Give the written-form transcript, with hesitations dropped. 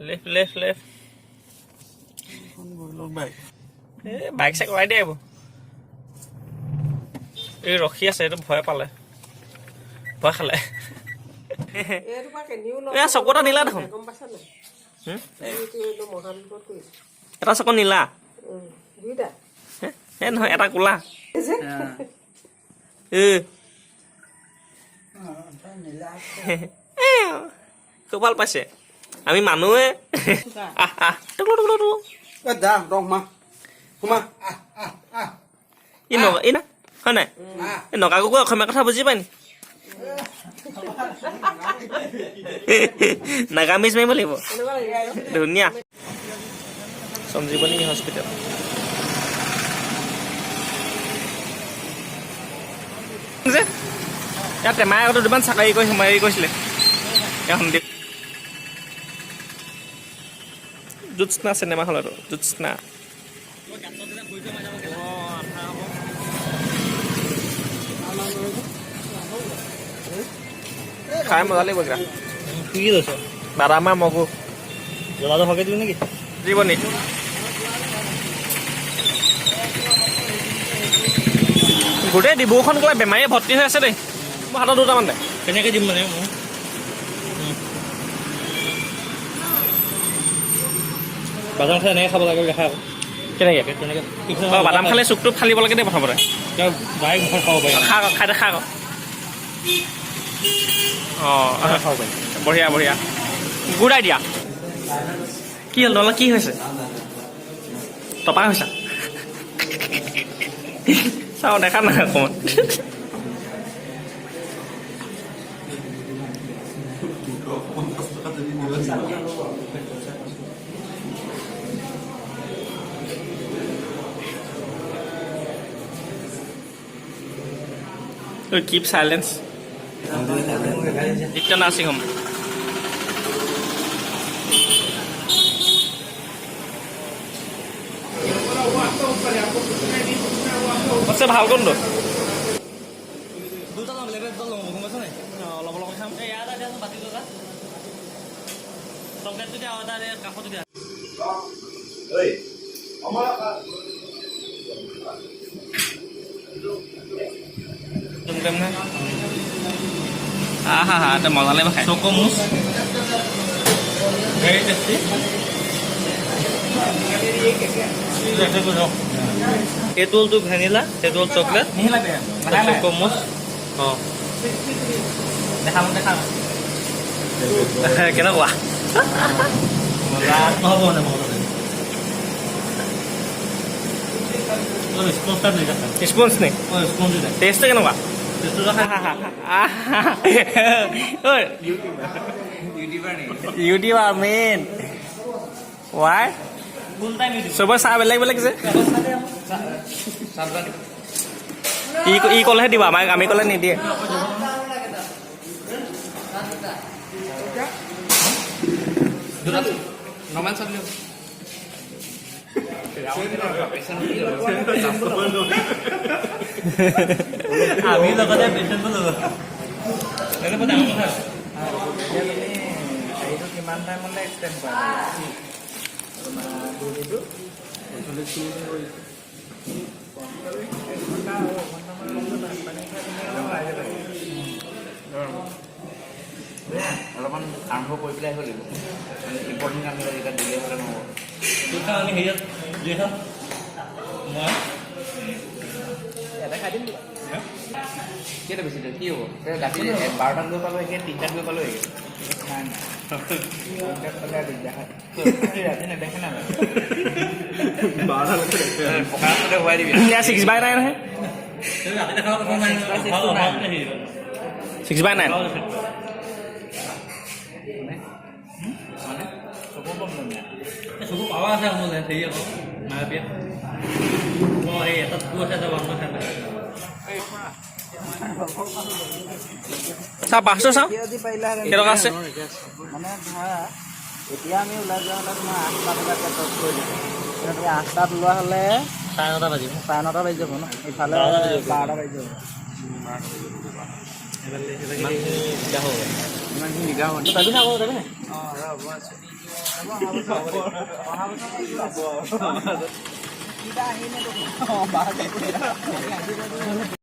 Left, left, left. এই bike চাইক ওলাই দিয়ে এইবোৰ। এই ৰখি আছে, এইটো ভয় পালে, ভয় খালে। এ চকু এটা নীলা দেখোন। হুম? এটা চকু নীলা হে? নহয়, এটা কোলা। এ এ, খুব ভাল পাইছে। আমি মানুহে। আহ আহ, টুকু টুকু টুকু। ই নগা ই না হয় নাই? এই নগা কুকুৰে অসমীয়া কথা বুজি পায় নি? নাগামিজ মাৰিব লাগিব। ধুনীয়া সঞ্জীৱনী হস্পিটেল যে ইয়াত টেমাই আগতে দুমান চাকৰি কৰি সোমাই গৈছিলে এখন। জ্যোৎস্না চিনেমা হল আৰু জ্যোৎস্না। খাই মজা লাগিব কিবা। কি কি লৈছ? বাদাম আৰু মগু। জ্বলাটো সৰহকৈ দিবি নেকি? জীৱনী গোটেই ডিব্ৰুগড়খন কেলা বেমাৰীয়ে ভৰ্তি হৈ আছে দেই। মোৰ হাতত দুটামান দে। কেনেকৈ দিম মানে মই? বাদাম খালে এনেকৈ খাব লাগে দেখা আকৌ। কেনেকে? তেনেকৈ। অ, বাদাম খালে চুকটো ফালিব লাগে দেই প্ৰথমতে। ডাইৰেক্ট মুখত খাব পাৰি। খা আকৌ, খাই দে, খা আকৌ। অঁ। খাব পাৰি। বঢ়িয়া বঢ়িয়া, গুড আইডিয়া। কি হ'ল নহ'লে? কি হৈছে? টপা হৈছা? চাওঁ, দেখা নাই অকণমান। Keep silence. Aditya nursing home. সবচে ভাল কোনটো? দুটা ল'ম, লেবেল দুটা ল'ম, গম পাইছ নাই? অলপ অলপ খাম। এই ইয়াত এটা দিয়াচোন, বাতিটো এটা, চকলেটটো দিয়া আৰু এটা দিয়া, কাষতো দিয়া। নহয়, আহা হা, এটা মজা লাগিব খাই। চকো মুচ, ভেৰি টেষ্টি। এইটো হ'লটো ভেনিলা, সেইটো হ'ল চকলেট, চকো মুচ। অঁ। দেখাম দেখাম, কেনেকুৱা? নহ'ব মানে মজা লাগিব। স্পঞ্জ টাইপ লাগিছে। স্পঞ্জ নে? অঁ, স্পঞ্জ টাইপ। টেষ্টটো কেনেকুৱা? টেষ্টটো খাই। ঐ, YouTuber main Y. Full time YouTube. চবৰে চাহ বেলেগ বেলেগ যে। ই ই ক'লেহে দিব আমাক, আমি ক'লে নিদিয়ে। নৰ্মেল চাহ দিলেও। আমি লগতে পেচেণ্টটো ল'ব সেইটো বৰ ডাঙৰ কথা। হেৰিটো কিমান টাইমলৈ এক্সটেণ্ড কৰা তোমাৰ ডিউটিটো? 1 ঘণ্টা আৰু এঘণ্টামান ভাত পানী খাই ধুনীয়াকৈ ওলাই যাব লাগিব। অলপমান আৰম্ভ কৰি পেলাই আহিব লাগিব, মানে ইম্পৰ্টেণ্ট কামবিলাক এতিয়া দিলে হ'লে নহ'ব। দুখন আমি হেৰিয়াত দুইখন মই এটা খাই দিম। কেইটা বেছি কি হ'ব? ৰাতি 12টাত গৈ পালোঁ, এতিয়া 3টাত গৈ পালোঁ। নাই নাই, 3টাত পালে দিগদাৰ হয়। ৰাতি নেদেখে না পকা ৰাস্তাতে সোৱাই দিবি। 6x9 নহয়। ৰাতি দেখা কথা নাই। নাই। 6x9। মানে চকু প্ৰব্লেম নাই। চকু পাৱাৰ আছে মোৰ, হেৰি আকৌ মায়াপিয়া। অঁ, এই এটা টু আছে, এটা ওৱান পইণ্ট ফাইভ। চাওঁ, পাঁচটো চাওঁ, কেইটকা আছে। মানে ধৰা এতিয়া আমি ওলাই যোৱা হ'লে তোমাৰ 8টা বজাত টচ কৰি দিব। এতিয়া তুমি 8টাত ওলোৱা হ'লে 9:30 বাজিব। 9:30 বাজি যাব ন ইফালে? 12টা বাজি যাব। 12টা বাজি যাব। ইমানখিনি দিগদাৰ হ'ব। ইমানখিনি দিগদাৰ হ'ব। যাবি না আকৌ, যাবি নাই? অঁ, ৰ'ব। অহা বছৰ।